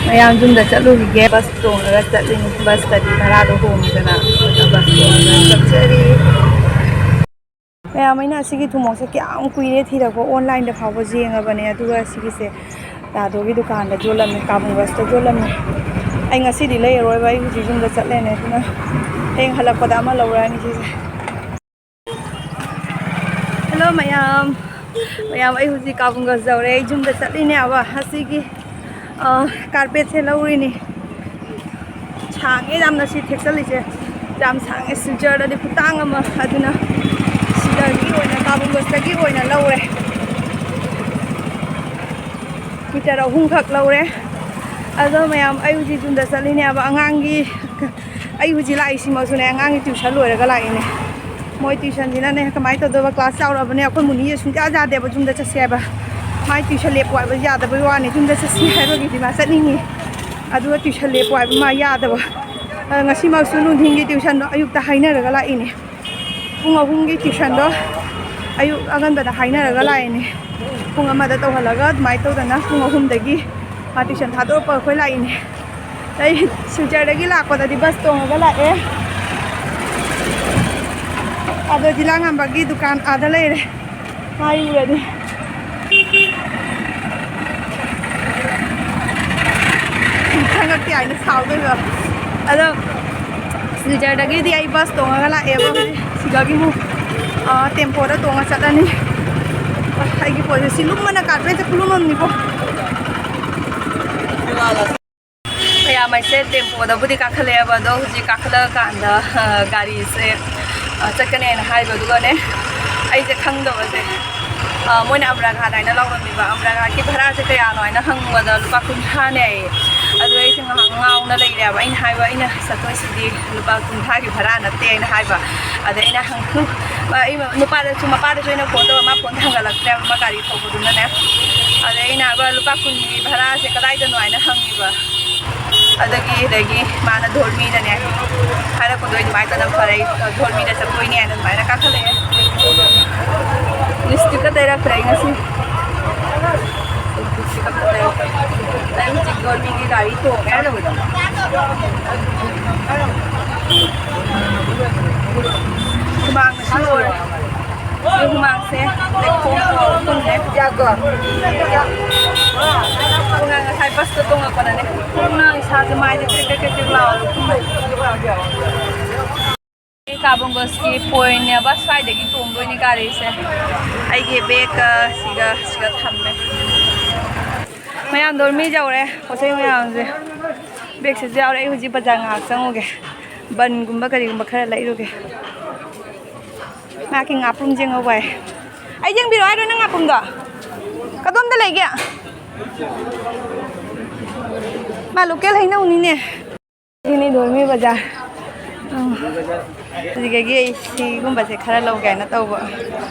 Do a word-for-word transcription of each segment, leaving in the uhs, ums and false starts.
ꯃꯌꯥꯝ ꯌꯨꯝꯗ ꯆꯠꯂꯨꯈꯤꯒꯦ꯫ ꯕꯁ ꯇꯣꯡꯉꯒ ꯆꯠꯂꯤꯅꯤ꯫ ꯕꯁꯇꯗꯤ ꯚꯔꯥꯗꯣ ꯍꯣꯡꯉꯤꯗꯅ, ꯑꯗꯨꯅ ꯕꯁ ꯇꯣꯡꯉꯒ ꯆꯠꯆꯔꯤ꯫ ꯃꯌꯥꯝ, ꯑꯩꯅ ꯑꯁꯤꯒꯤ ꯊꯨꯝꯃꯣꯛꯁꯦ ꯀꯌꯥꯝ ꯀꯨꯏꯔꯦ ꯊꯤꯔꯛꯄ, ꯑꯣꯟꯂꯥꯏꯟꯗ ꯐꯥꯎꯕ ꯌꯦꯡꯉꯕꯅꯦ, ꯑꯗꯨꯒ ꯁꯤꯒꯤꯁꯦ ꯗꯥꯗꯣꯒꯤ ꯗꯨꯀꯥꯟꯗ ꯌꯣꯜꯂꯝꯃꯦ, ꯀꯥꯕꯨꯡ ꯕꯁꯇ ꯌꯣꯜꯂꯝꯃꯦ꯫ ꯑꯩ ꯉꯁꯤꯗꯤ ꯂꯩꯔꯔꯣꯏꯕ, ꯑꯩ ꯍꯧꯖꯤꯛ ꯌꯨꯝꯗ ꯆꯠꯂꯦꯅꯦ, ꯑꯗꯨꯅ ꯍꯌꯦꯡ ꯍꯜꯂꯛꯄꯗ ꯑꯃ ꯂꯧꯔꯛꯑꯅꯤ ꯁꯤꯁꯦ꯫ ꯍꯜꯂꯣ ꯃꯌꯥꯝ, ꯃꯌꯥꯝ, ꯑꯩ ꯍꯧꯖꯤꯛ ꯀꯥꯕꯨꯡ ꯕꯁ ꯌꯧꯔꯦ꯫ ꯑꯩ ꯌꯨꯝꯗ ꯆꯠꯂꯤꯅꯦꯕ꯫ ꯑꯁꯤꯒꯤ, ꯑ, ꯀꯥꯔꯄꯦꯠꯁꯦ ꯂꯧꯔꯤꯅꯤ꯫ ꯁꯥꯡꯉꯦ ꯌꯥꯝꯅ ꯁꯤ ꯊꯦꯛꯆꯜꯂꯤꯁꯦ, ꯌꯥꯝ ꯁꯥꯡꯉꯦ꯫ ꯁꯤꯜꯆꯔꯗꯗꯤ ꯈꯨꯇꯥꯡ ꯑꯃ, ꯑꯗꯨꯅ ꯁꯤꯗꯒꯤ ꯑꯣꯏꯅ, ꯀꯥꯕꯨꯡ ꯕꯁꯇꯒꯤ ꯑꯣꯏꯅ ꯂꯧꯔꯦ꯫ ꯃꯤꯇꯔ ꯑꯍꯨꯝꯈꯛ ꯂꯧꯔꯦ꯫ ꯑꯗꯣ ꯃꯌꯥꯝ, ꯑꯩ ꯍꯧꯖꯤꯛ ꯌꯨꯝꯗ ꯆꯠꯂꯤꯅꯦꯕ꯫ ꯑꯉꯥꯡꯒꯤ, ꯑꯩ ꯍꯧꯖꯤꯛ ꯂꯥꯛꯏꯁꯤꯃꯛꯁꯨꯅꯦ, ꯑꯉꯥꯡꯒꯤ ꯇ꯭ꯌꯨꯁꯟ ꯂꯣꯏꯔꯒ ꯂꯥꯛꯏꯅꯦ꯫ ꯃꯣꯏ ꯇ꯭ꯌꯨꯁꯟꯁꯤꯅꯅꯦ ꯀꯃꯥꯏꯅ ꯇꯧꯗꯣꯏꯕ, ꯀ꯭ꯂꯥꯁ ꯆꯥꯎꯔꯕꯅꯦ꯫ ꯑꯩꯈꯣꯏ ꯃꯨꯅꯤꯁꯦ ꯁꯨꯡꯌꯥ ꯌꯥꯗꯦꯕ ꯌꯨꯝꯗ ꯆꯠꯁꯦ ꯍꯥꯏꯕ꯫ ꯃꯥꯏ ꯇ꯭ꯌꯨꯁꯟ ꯂꯦꯞꯄꯨ ꯍꯥꯏꯕ ꯌꯥꯗꯕꯩ ꯋꯥꯅꯤ꯫ ꯌꯨꯝꯗ ꯆꯠꯁꯤ ꯍꯥꯏꯕꯒꯤꯗꯤ ꯃꯥ ꯆꯠꯅꯤꯡꯉꯤ, ꯑꯗꯨꯒ ꯇ꯭ꯌꯨꯁꯟ ꯂꯦꯞꯄꯨ ꯍꯥꯏꯕ ꯃꯥ ꯌꯥꯗꯕ꯫ ꯑ, ꯉꯁꯤꯃꯛꯁꯨ ꯅꯨꯡꯊꯤꯟꯒꯤ ꯇ꯭ꯌꯨꯁꯟꯗꯣ ꯑꯌꯨꯛꯇ ꯍꯥꯏꯅꯔꯒ ꯂꯥꯛꯏꯅꯦ꯫ ꯄꯨꯡ ꯑꯍꯨꯝꯒꯤ ꯇ꯭ꯌꯨꯁꯟꯗꯣ ꯑꯌꯨꯛ ꯑꯉꯟꯕꯗ ꯍꯥꯏꯅꯔꯒ ꯂꯥꯛꯏꯅꯦ꯫ ꯄꯨꯡ ꯑꯃꯗ ꯇꯧꯍꯜꯂꯒ ꯑꯗꯨꯃꯥꯏꯅ ꯇꯧꯗꯅ ꯄꯨꯡ ꯑꯍꯨꯝꯗꯒꯤ ꯃꯥ ꯇ꯭ꯌꯨꯁꯟ ꯊꯥꯗꯣꯔꯛꯄ ꯑꯩꯈꯣꯏ ꯂꯥꯛꯏꯅꯦ꯫ ꯑꯩ ꯁꯤꯜꯆꯔꯗꯒꯤ ꯂꯥꯛꯄꯗꯗꯤ ꯕꯁ ꯇꯣꯡꯉꯒ ꯂꯥꯛꯑꯦ꯫ ꯑꯗꯣ ꯖꯤꯂꯥ ꯉꯝꯕꯒꯤ ꯗꯨꯀꯥꯟ ꯑꯥꯗ ꯂꯩꯔꯦ꯫ ꯃꯥ ꯎꯔꯗꯤ ꯈꯪꯉꯛꯇꯦ ꯍꯥꯏꯅ ꯁꯥꯎꯗꯣꯏꯕ꯫ ꯑꯗꯣ ꯁꯤꯜꯆꯔꯗꯒꯤꯗꯤ ꯑꯩ ꯕꯁ ꯇꯣꯡꯉꯒ ꯂꯥꯛꯑꯦꯕ꯫ ꯍꯧꯖꯤꯛ ꯁꯤꯗꯒꯤ ꯑꯃꯨꯛ, ꯑ, ꯇꯦꯝꯄꯣꯗ ꯇꯣꯡꯉ ꯆꯠꯂꯅꯤ꯫ ꯑꯩꯒꯤ ꯄꯣꯠꯁꯦ ꯁꯤ ꯂꯨꯝꯕꯅ, ꯀꯥꯔꯄꯦꯠꯁꯦ ꯈꯨꯂꯨꯝ ꯑꯃꯅꯤꯀꯣ꯫ ꯃꯌꯥꯝ ꯑꯩꯁꯦ ꯇꯦꯝꯄꯣꯗꯕꯨꯗꯤ ꯀꯥꯈꯠꯂꯛꯑꯦꯕ, ꯑꯗꯣ ꯍꯧꯖꯤꯛ ꯀꯥꯈꯠꯂꯛꯑꯀꯥꯟꯗ, ꯑ, ꯒꯥꯔꯤꯁꯦ, ꯑ, ꯆꯠꯀꯅꯦꯅ ꯍꯥꯏꯕꯗꯨꯒꯅꯦ, ꯑꯩꯁꯦ ꯈꯪꯗꯕꯁꯦ, ꯑ, ꯃꯣꯏꯅ ꯑꯃꯔꯥꯒꯥꯟ ꯍꯥꯏꯅ ꯂꯥꯎꯔꯝꯃꯤꯕ꯫ ꯑꯃꯔꯥꯒꯥꯟꯒꯤ ꯚꯔꯥꯁꯦ ꯀꯌꯥꯅꯣ ꯍꯥꯏꯅ ꯍꯪꯕꯗ ꯂꯨꯄꯥ ꯀꯨꯟꯊ꯭ꯔꯥꯅꯦ ꯍꯥꯏꯌꯦ꯫ ꯑꯗꯨ ꯑꯩꯁꯦ ꯉꯥꯏꯍꯥꯛ ꯉꯥꯎꯅ ꯂꯩꯔꯦꯕ꯫ ꯑꯩꯅ ꯍꯥꯏꯕ, ꯑꯩꯅ ꯆꯠꯇꯣꯏꯁꯤꯗꯤ ꯂꯨꯄꯥ ꯀꯨꯟꯊ꯭ꯔꯥꯒꯤ ꯚꯔꯥ ꯅꯠꯇꯦ ꯑꯩꯅ ꯍꯥꯏꯕ꯫ ꯑꯗ ꯑꯩꯅ ꯍꯪ-, ꯑꯩ ꯅꯨꯄꯥꯗꯁꯨ, ꯃꯄꯥꯗꯁꯨ ꯑꯩꯅ ꯐꯣꯟ ꯇꯧꯔ, ꯃꯥ ꯐꯣꯟ ꯊꯥꯡꯒꯠꯂꯛꯇ꯭ꯔꯦꯕ, ꯃꯥ ꯒꯥꯔꯤ ꯊꯧꯕꯗꯨꯅꯅꯦ꯫ ꯑꯗ ꯑꯩꯅ ꯍꯥꯏꯕ, "ꯂꯨꯄꯥ ꯀꯨꯟꯒꯤ ꯚꯔꯥꯁꯦ ꯀꯗꯥꯏꯗꯅꯣ?" ꯍꯥꯏꯅ ꯍꯪꯉꯤꯕ꯫ ꯑꯗꯒꯤ, ꯑꯗꯒꯤ ꯃꯥꯅ ꯙꯣꯔꯃꯤꯗꯅꯦ ꯍꯥꯏꯔꯛꯄꯗꯣ ꯑꯩ ꯑꯗꯨꯃꯥꯏꯅ ꯇꯧꯗꯅ ꯐꯔꯦ, ꯑꯩ ꯙꯣꯔꯃꯤꯗ ꯆꯠꯇꯣꯏꯅꯦ ꯍꯥꯏꯅ ꯑꯗꯨꯃꯥꯏꯅ ꯀꯥꯈꯠꯂꯛꯑꯦ꯫ ꯂꯤꯞꯁꯇꯤꯛꯀ ꯇꯩꯔꯛꯇ꯭ꯔꯦ ꯑꯩ ꯉꯁꯤ꯫ ꯂꯤꯞꯁꯇꯤꯛ ꯑꯝꯇ ꯇꯩꯔꯛꯇ꯭ꯔꯦ꯫ ꯑꯩ ꯍꯧꯖꯤꯛ ꯃꯤꯒꯤ ꯒꯥꯔꯤ ꯇꯣꯡꯉꯦ꯫ ꯍꯨꯃꯥꯡꯅ ꯁꯤ ꯂꯣꯏꯔꯦ꯫ ꯑꯩ ꯍꯨꯃꯥꯡꯁꯦ ꯂꯩꯈꯣꯝ ꯊꯣꯛꯑꯒ ꯄꯨꯜꯂꯦ꯫ ꯄꯨꯡꯅ ꯉꯁꯥꯏ ꯕꯁꯇ ꯇꯣꯡꯉꯛꯄꯗꯅꯦ꯫ ꯄꯨꯡꯅ ꯏꯁꯥꯁꯦ ꯃꯥꯏꯁꯦ ꯀ꯭ꯔꯤꯛ ꯀ꯭ꯔꯤꯛ ꯀ꯭ꯔꯤꯛ ꯀ꯭ꯔꯤꯛ ꯂꯥꯎꯔꯦ꯫ ꯀꯥꯕꯨꯡ ꯕꯁꯀꯤ ꯄꯣꯏꯟꯅꯦꯕ, ꯁ꯭ꯋꯥꯏꯗꯒꯤ ꯇꯣꯡꯗꯣꯏꯅꯤ ꯒꯥꯔꯤꯁꯦ꯫ ꯑꯩꯒꯤ ꯕꯦꯒꯀ ꯁꯤꯒ ꯁꯤꯒ ꯊꯝꯃꯦ꯫ ꯃꯌꯥꯝ ꯗꯣꯔꯃꯤ ꯌꯧꯔꯦ꯫ ꯄꯣꯠ ꯆꯩ ꯃꯌꯥꯝꯁꯦ ꯕꯦꯒꯁꯤꯁꯨ ꯌꯥꯎꯔꯦ꯫ ꯑꯩ ꯍꯧꯖꯤꯛ ꯕꯖꯥꯔ ꯉꯥꯏꯍꯥꯛ ꯆꯪꯉꯨꯒꯦ, ꯕꯟꯒꯨꯝꯕ ꯀꯔꯤꯒꯨꯝꯕ ꯈꯔ ꯂꯩꯔꯨꯒꯦ꯫ ꯃꯥꯒꯤ ꯉꯥꯄ꯭ꯔꯨꯝꯁꯦ ꯉꯧꯕ ꯍꯥꯏ꯫ ꯑꯩ ꯌꯦꯡꯕꯤꯔꯣ ꯍꯥꯏꯔꯣ ꯅꯪ ꯉꯥꯄ꯭ꯔꯨꯝꯗꯣ? ꯀꯗꯣꯝꯗ ꯂꯩꯒꯦ? ꯃꯥ ꯂꯣꯀꯦꯜ ꯍꯩꯅꯧꯅꯤꯅꯦ꯫ ꯁꯤꯅꯤ ꯗꯣꯔꯃꯤ ꯕꯖꯥꯔ꯫ ꯎꯝ꯫ ꯑꯗꯨꯗꯒꯤ ꯑꯩ ꯁꯤꯒꯨꯝꯕꯁꯦ ꯈꯔ ꯂꯧꯒꯦ ꯍꯥꯏꯅ ꯇꯧꯕ꯫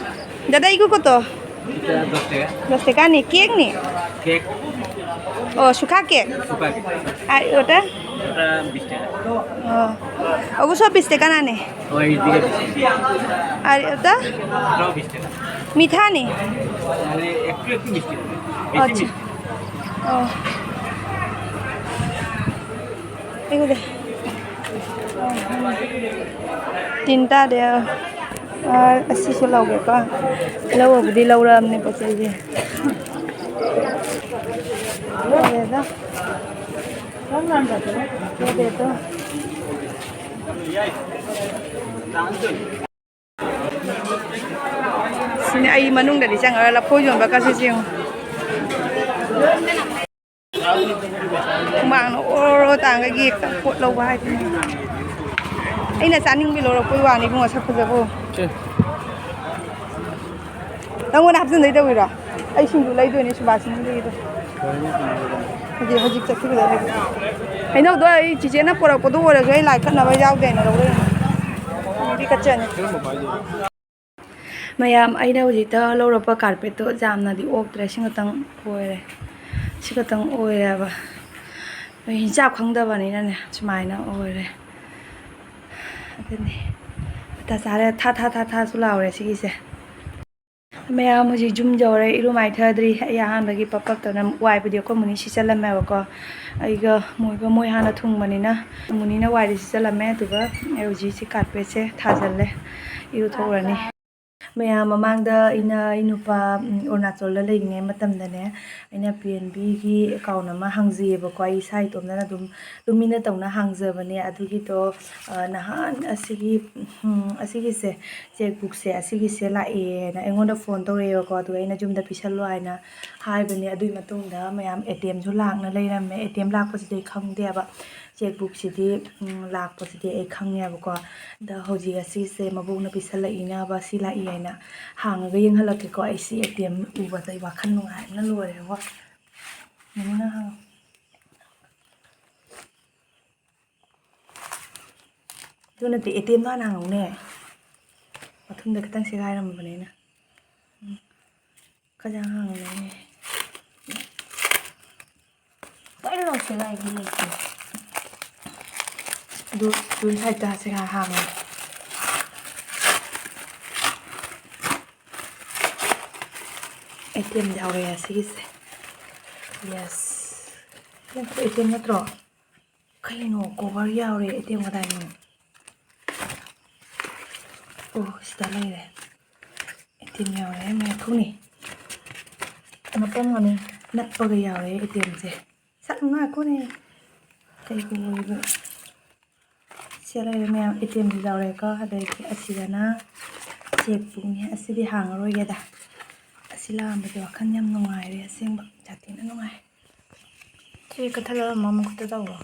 ꯗꯥꯗꯥ, ꯏꯒꯨ ꯀꯣꯇꯣ? ꯗꯁ ꯇꯦꯀꯥꯅꯤ, ꯀꯦꯛꯅꯤ? ꯀꯦꯛ꯫ ꯑꯣ, ꯁꯨꯈꯥ ꯀꯦꯛ? ꯁꯨꯈꯥ ꯀꯦꯛ꯫ ꯑꯥ, ꯑꯣꯇ? ꯑꯣꯇ ꯕꯤꯁ ꯇꯦꯀꯥ꯫ ꯑꯣ꯫ ꯑꯣꯒꯨꯁꯣ ꯕꯤꯁ ꯇꯦꯀꯥ ꯅꯥꯅꯤ? ꯍꯣꯏ, ꯏꯗꯤꯒ ꯕꯤꯁ ꯇꯦꯀꯥ꯫ ꯑꯥ, ꯑꯣꯇ? ꯑꯣꯇ ꯕꯤꯁ ꯇꯦꯀꯥ꯫ ꯃꯤꯊꯥꯅꯤ? ꯃꯥꯅꯦ, ꯑꯦꯛ ꯄ꯭ꯂꯦꯠ ꯕꯤꯁ ꯇꯦꯀꯥ꯫ ꯑꯦꯁꯤ ꯑꯆꯥ꯫ ꯕꯤꯁ ꯇꯦꯀꯥ꯫ ꯑꯣ꯫ ꯑꯩꯉꯣꯟꯗ ꯇꯤꯟ ꯇꯥꯗꯦ꯫ ꯑꯥ, ꯑꯁꯤꯁꯨ ꯂꯧꯒꯦꯀꯣ꯫ ꯂꯧꯕꯕꯨꯗꯤ ꯂꯧꯔꯛꯑꯕꯅꯦ ꯄꯣꯠ ꯆꯩꯁꯦ꯫ ꯂꯧꯔꯦꯗ꯫ ꯂꯧꯗꯦꯗꯣ꯫ ꯁꯤꯅꯦ, ꯑꯩ ꯃꯅꯨꯡꯗꯗꯤ ꯆꯪꯉꯔꯣꯏ, ꯂꯐꯣꯏ ꯌꯣꯟꯕ ꯀꯥꯁꯦ ꯌꯦꯡꯉꯨ꯫ ꯍꯨꯃꯥꯡꯅ ꯑꯣꯔꯣ ꯇꯥꯡꯒꯒꯤ ꯄꯣꯠ ꯂꯧꯕ ꯍꯥꯏꯗꯨꯅꯤ꯫ ꯑꯩꯅ ꯆꯥꯅꯤꯡꯕꯤ ꯂꯧꯔꯛꯄꯩ ꯋꯥꯅꯤ ꯏꯕꯨꯡꯉꯣ, ꯁꯛ ꯐꯖꯕ꯫ ꯅꯪꯉꯣꯟꯗ ꯍꯥꯞꯆꯤꯟꯗꯣꯏ ꯇꯧꯔꯤꯔꯣ? ꯑꯩ ꯁꯤꯡꯖꯨ ꯂꯩꯗꯣꯏꯅꯦ ꯁꯨꯕꯥꯁ ꯁꯤꯡꯖꯨꯒꯤꯗꯣ꯫ ꯍꯧꯖꯤꯛ, ꯍꯧꯖꯤꯛ ꯆꯠꯈꯤꯕꯗ ꯂꯩꯕ꯫ ꯍꯩꯅꯧꯗꯣ ꯑꯩ ꯆꯤꯆꯦꯅ ꯄꯨꯔꯛꯄꯗꯣ ꯑꯣꯏꯔꯁꯨ ꯑꯩ ꯂꯥꯏ ꯀꯠꯅꯕ ꯌꯥꯎꯗꯦꯅ ꯂꯧꯔꯛꯏꯅꯦ꯫ ꯑꯩꯗꯤ ꯀꯠꯆꯅꯤ꯫ ꯃꯌꯥꯝ, ꯑꯩꯅ ꯍꯧꯖꯤꯛꯇ ꯂꯧꯔꯛꯄ ꯀꯥꯔꯄꯦꯠꯇꯣ ꯌꯥꯝꯅꯗꯤ ꯑꯣꯛꯇ꯭ꯔꯦ, ꯁꯤ ꯈꯛꯇꯪ ꯑꯣꯏꯔꯦ꯫ ꯁꯤ ꯈꯛꯇꯪ ꯑꯣꯏꯔꯦꯕ꯫ ꯍꯤꯡꯆꯥꯞ ꯈꯪꯗꯕꯅꯤꯅꯅꯦ ꯁꯨꯃꯥꯏꯅ ꯑꯣꯏꯔꯦ꯫ ꯑꯗꯨꯅꯤ꯫ ꯑꯇꯥ ꯆꯥꯔꯦ꯫ ꯊꯥ ꯊꯥ ꯊꯥ ꯊꯥꯁꯨ ꯂꯥꯎꯔꯦ ꯁꯤꯒꯤꯁꯦ꯫ ꯃꯌꯥꯝ ꯍꯧꯖꯤꯛ ꯌꯨꯝ ꯌꯧꯔꯦ, ꯏꯔꯨ ꯃꯥꯏꯊꯗ꯭ꯔꯤ꯫ ꯑꯩ ꯑꯍꯥꯟꯕꯒꯤ ꯄꯞ ꯄꯞ ꯇꯧꯅ ꯋꯥꯏꯕꯨꯗꯤ ꯑꯩꯈꯣꯏ ꯃꯨꯅꯤ ꯁꯤꯠꯆꯜꯂꯝꯃꯦꯕꯀꯣ꯫ ꯑꯩꯒ ꯃꯣꯏꯒ, ꯃꯣꯏ ꯍꯥꯟꯅ ꯊꯨꯡꯕꯅꯤꯅ ꯃꯨꯅꯤꯅ ꯋꯥꯏꯗꯤ ꯁꯤꯠꯆꯜꯂꯝꯃꯦ꯫ ꯑꯗꯨꯒ ꯑꯩ ꯍꯧꯖꯤꯛ ꯁꯤ ꯀꯥꯔꯄꯦꯠꯁꯦ ꯊꯥꯖꯜꯂꯦ, ꯏꯔꯨꯊꯣꯛꯎꯔꯅꯤ꯫ ꯃꯌꯥꯝ ꯃꯃꯥꯡꯗ ꯑꯩꯅ, ꯑꯩ ꯅꯨꯄꯥ, ꯎꯝ, ꯑꯔꯨꯅꯥꯆꯜꯗ ꯂꯩꯔꯤꯉꯩ ꯃꯇꯝꯗꯅꯦ, ꯑꯩꯅ ꯄꯤ ꯑꯦꯟ ꯕꯤꯒꯤ ꯑꯦꯀꯥꯎꯟ ꯑꯃ ꯍꯥꯡꯖꯩꯌꯦꯕꯀꯣ꯫ ꯑꯩ ꯏꯁꯥ ꯏꯇꯣꯝꯇꯅ ꯑꯗꯨꯝ ꯇꯨꯃꯤꯟꯅ ꯇꯧꯅ ꯍꯥꯡꯖꯕꯅꯦ꯫ ꯑꯗꯨꯒꯤꯗꯣ, ꯑ, ꯅꯍꯥꯟ ꯑꯁꯤꯒꯤ, ꯎꯝ, ꯑꯁꯤꯒꯤꯁꯦ, ꯆꯦꯛꯕꯨꯛꯁꯦ ꯑꯁꯤꯒꯤꯁꯦ ꯂꯥꯛꯑꯦꯅ ꯑꯩꯉꯣꯟꯗ ꯐꯣꯟ ꯇꯧꯔꯛꯑꯦꯕꯀꯣ꯫ ꯑꯗꯨꯒ ꯑꯩꯅ ꯌꯨꯝꯗ ꯄꯤꯁꯜꯂꯣ ꯍꯥꯏꯅ ꯍꯥꯏꯕꯅꯦ꯫ ꯑꯗꯨꯒꯤ ꯃꯇꯨꯡꯗ ꯃꯌꯥꯝ ꯑꯦ ꯇꯤ ꯑꯦꯝꯁꯨ ꯂꯥꯛꯅ ꯂꯩꯔꯝꯃꯦ꯫ ꯑꯦ ꯇꯤ ꯑꯦꯝ ꯂꯥꯛꯄꯁꯤꯗꯤ ꯑꯩ ꯈꯪꯗꯦꯕ꯫ ꯆꯦꯛꯕꯨꯛꯁꯤꯗꯤ, ꯎꯝ, ꯂꯥꯛꯄꯁꯤꯗꯤ ꯑꯩ ꯈꯪꯉꯦꯕꯀꯣ꯫ ꯑꯗ ꯍꯧꯖꯤꯛ ꯑꯁꯤꯁꯦ ꯃꯕꯣꯛꯅ ꯄꯤꯁꯜꯂꯛꯏꯅꯦꯕ, ꯁꯤ ꯂꯥꯛꯏ ꯍꯥꯏꯅ꯫ ꯍꯥꯡꯉꯒ ꯌꯦꯡꯍꯜꯂꯛꯀꯦꯀꯣ꯫ ꯑꯩ ꯁꯤ ꯑꯦ ꯇꯤ ꯑꯦꯝ ꯎꯕꯗ ꯑꯩ ꯋꯥꯈꯜ ꯅꯨꯡꯉꯥꯏꯕꯅ ꯂꯣꯏꯔꯦꯕꯣ꯫ ꯃꯤꯅ ꯍꯥꯡꯉꯣ꯫ ꯑꯗꯨ ꯅꯠꯇꯦ, ꯑꯦ ꯇꯤ ꯑꯦꯝꯗꯣ ꯍꯥꯟꯅ ꯍꯥꯡꯉꯧꯅꯦ꯫ ꯃꯊꯨꯝꯗ ꯈꯤꯇꯪ ꯁꯦꯒꯥꯏꯔꯝꯃꯕꯅꯤꯅ꯫ ꯎꯝ꯫ ꯈꯖꯥꯡ ꯍꯥꯡꯉꯧꯅꯦ꯫ ꯂꯣꯏ ꯂꯧꯁꯦꯒꯥꯏꯗꯤ ꯂꯩꯇꯦ꯫ ꯑꯗꯨ, ꯑꯗꯨ ꯁꯥꯏꯠꯇ ꯁꯦꯒꯥꯏ ꯍꯥꯡꯉꯦ꯫ ꯑꯦ ꯇꯤ ꯑꯦꯝ ꯌꯥꯎꯔꯦ ꯑꯁꯤꯒꯤꯁꯦ꯫ ꯌꯦꯁ꯫ ꯅꯠꯇ꯭ꯔꯣ, ꯑꯦ ꯇꯤ ꯑꯦꯝ ꯅꯠꯇ꯭ꯔꯣ? ꯀꯩꯅꯣ, ꯀꯣꯚꯔ ꯌꯥꯎꯔꯦ, ꯑꯦ ꯇꯤ ꯑꯦꯝ ꯀꯗꯥꯏꯅꯣ? ꯑꯣ, ꯁꯤꯗ ꯂꯩꯔꯦ꯫ ꯑꯦ ꯇꯤ ꯑꯦꯝ ꯌꯥꯎꯔꯦ, ꯃꯌꯥꯝ ꯊꯣꯛꯅꯤ꯫ ꯃꯄꯪ ꯑꯅꯤ ꯅꯞꯄꯒ ꯌꯥꯎꯔꯦ ꯑꯦ ꯇꯤ ꯑꯦꯝꯁꯦ꯫ ꯁꯛ ꯉꯥꯛꯈꯣꯅꯦ꯫ ꯀꯩꯒꯨꯝꯕ ꯁꯤ ꯂꯩꯔꯦ ꯃꯌꯥꯝ, ꯑꯦ ꯇꯤ ꯑꯦꯝꯁꯨ ꯌꯥꯎꯔꯦꯀꯣ꯫ ꯑꯗꯩꯗꯤ ꯑꯁꯤꯗꯅ ꯆꯦꯛ ꯄꯨꯅꯤ꯫ ꯑꯁꯤꯗꯤ ꯍꯥꯡꯉꯔꯣꯏꯒꯦꯗ꯫ ꯑꯁꯤ ꯂꯥꯛꯑꯝꯕꯁꯦ ꯋꯥꯈꯜ ꯌꯥꯝ ꯅꯨꯡꯉꯥꯏꯔꯦ ꯑꯁꯦꯡꯕ꯫ ꯌꯥꯝ ꯊꯤꯅ ꯅꯨꯡꯉꯥꯏ꯫ ꯁꯤ ꯀꯛꯊꯠꯂꯒ ꯑꯃꯨꯛ ꯈꯛꯇ ꯇꯧꯔꯣ꯫